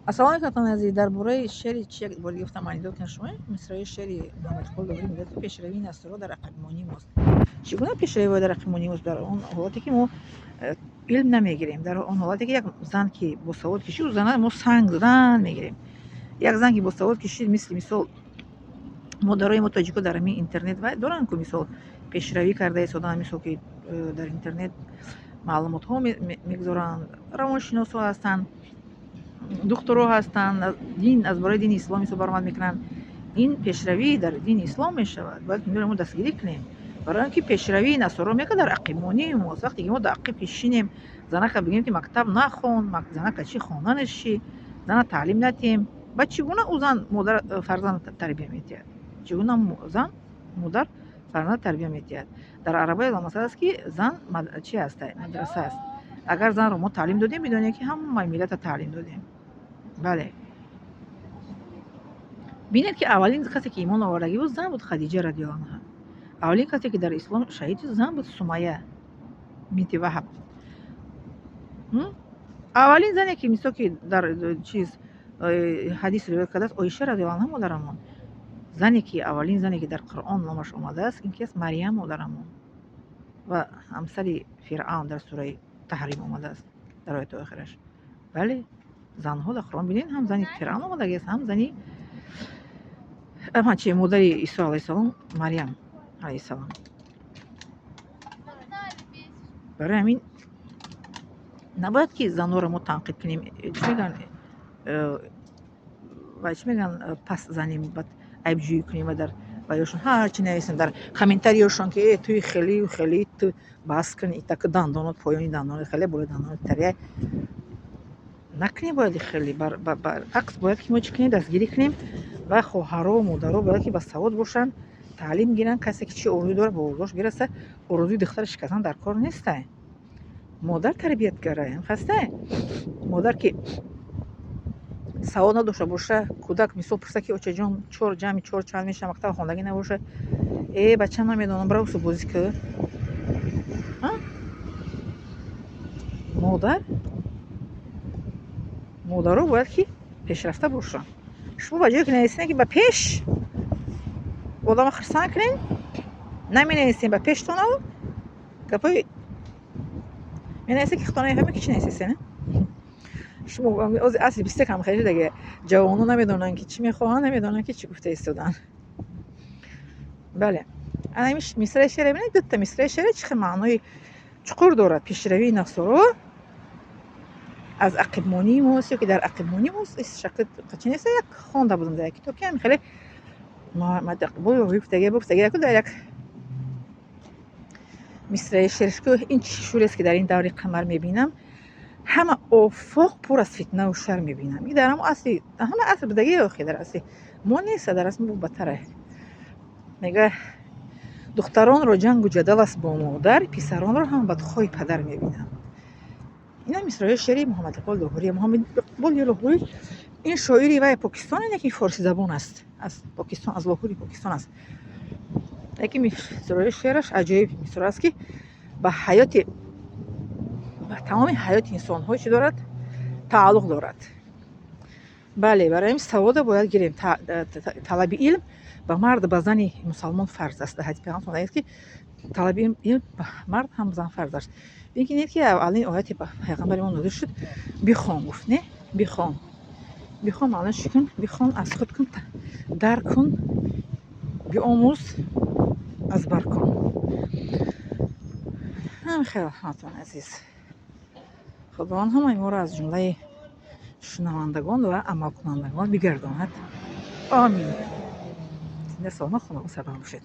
Ассалому алайкум, ватани азиз. Дар бораи шеъри чи як бор гуфтам, маънидор кунед шумо. Мисраи шеъри Муҳаммад Иқбол Лоҳурӣ мегӯяд, ки пешравии насоро дар ақибмонии мост. Чӣ гуна пешравӣ дар ақибмонии мост? Дар он ҳолате ки мо илм намегирем, дар он ҳолате ки як зан ки босавод кишид, ӯ зана мо санг задан мегирем. Як зан ки босавод кишид, мисли мисол модарои мо тоҷико дар ҳамин интернет вай доранд ку, мисол, пешравӣ карда истодаанд, мисол ки дар интернет маълумотҳо мегузоранд, равоншиносҳо ҳастанд, духтуро ҳастанд, дин, аз бораи дини ислом мисол баромад мекунанд. Ин пешравӣ дар дини ислом мешавад. Бояд инро мо дастгирӣ кунем, барои он ки пешравии насоро мекард дар ақибмонии мост. Вақте ки мо дар ақиб кишинем, занака бигӯем, ки мактаб нахон, занака чӣ хона нишӣ, зана таълим надиҳем, баъд чӣ гуна ӯ зан модар фарзанд тарбия медиҳад? Чӣ гуна зан модар фарзанд тарбия медиҳад? Дар арабои масъала аст, ки зан чи аст? Мадраса аст. Агар занро мо таълим додем, бидонем, ки ҳамаи миллата таълим додем. Бале, бинед, ки аввалин касе ки имон овардагӣ буд, зан буд, Хадиҷа радиаллоҳу анҳа. Аввалин касе ки дар ислом шаҳид шуд, зан буд, Сумая бинти Ваҳаб. Аввалин зане ки, мисол, ки дар чиз ҳадис ривоят кардааст, Оиша радиаллоҳу анҳа, модарамон. Зане ки аввалин зане ки дар Қуръон номаш омадааст, ин ки аст? Марьям модарамон ва ҳамсари Фиръавн дар сураи Таҳрим омадааст, дар ояти охираш. Бале, занҳо дар Қуръон, бинед, ҳам зани Фиръавн омадагиаст, ҳам зани чи, модари Исо алайҳиссалом, Марьям алайҳиссалом. Барои ҳамин набояд ки занҳоро мо танқид кунем, чӣ мегӯянд ва чӣ мегӯянд, пас занем, баъд айбҷӯӣ кунем ва дар ваёшон ҳарчи нависем дар комментарияшон, ки э, туи хеле хеле, ту бас кун, итаку дандонот поёни дандонот хеле, болои дандонот тария накунем. Бояд хеле баръакс, бояд ки мо чӣ кунем? Дастгирӣ кунем. Ва хоҳаро, модаро бояд ки басавод бошанд, таълим гиранд. Касе ки чӣ орзу дорад, ба орзуаш бираса. Орзуи духтара шикастан дар кор нестай. Модар тарбиятгарай хастай. Модар ки савод надошта боша, кӯдак мисол пурса, ки очаҷон, чор ҷамъи чор чанд мешава? Мактаба хондагӣ набоша, э, бача, намедонам, бирав усу бозӣ кӯ. Модар, модаро бояд ки пешрафта бошанд. Шумо ба ҷое ки нависем, ки ба пеш одама хурсанд кунем, наменависем, ба пештонаву гапои менависем, ки худтон намефаҳмед, ки чӣ нависесен. Шумо ози асри 21-ам хеле даге ҷавонон намедонанд, ки чӣ мехоҳанд, намедонанд, ки чӣ гуфта истоданд. Бале, ана мисраи шеъре бинед, дута мисраи шеъре чӣ хел маънои чуқур дорад. Пешравии насоро аз ақибмонии мост ё ки дар ақибмонии мост, шакли чи нест. Як хонда будам дар як китоб, ки ҳами хеле гуфтаги дар як мисраи шеърш ку: ин чӣ шӯрест, ки дар ин даври қамар мебинам, ҳама офоқ пур аз фитнаву шар мебинам. И дар ҳамо асри, ҳама аср будаги, охи дар асри мо неста, дар асри мо бадтара. Мега: духтаронро ҷангу ҷадал аст бо модар, писаронро ҳам бадхоҳи падар мебинам. Ина мисраи шеъри Муҳаммад Иқбол Лоҳурӣ. Муҳаммад Иқбол Лоҳурӣ ин шоири вай Покистон, ки форсизабон аст, аз Покистон, аз Лоҳури Покистон аст. Лекин мисраи шеъраш аҷоиб мисра аст, ки ба ҳаёти, ба тамоми ҳаёти инсонҳо чӣ дорад? Тааллуқ дорад. Бале, барои ҳамин савода бояд гирем. Талаби илм ба мард, ба зани мусалмон фарз аст. Дар ҳадиси Пайғамбар омадааст, ки талаби илм ба мард ҳам зан фарз аст. Бинед, ки аввалин ояти ба пайғамбари мо нозил шуд, бихон гуфт, не? Бихон, бихон маънош чӣ кун? Бихон, аз худ кун, дарк кун, биомӯз, аз бар кун. Ҳамин хел, ҳаматон азиз, Худованд ҳамаи моро аз ҷумлаи шунавандагон ва амалкунандагон бигардонад. Омин. Зинда, саломат, хонавода сарбаланд бошед.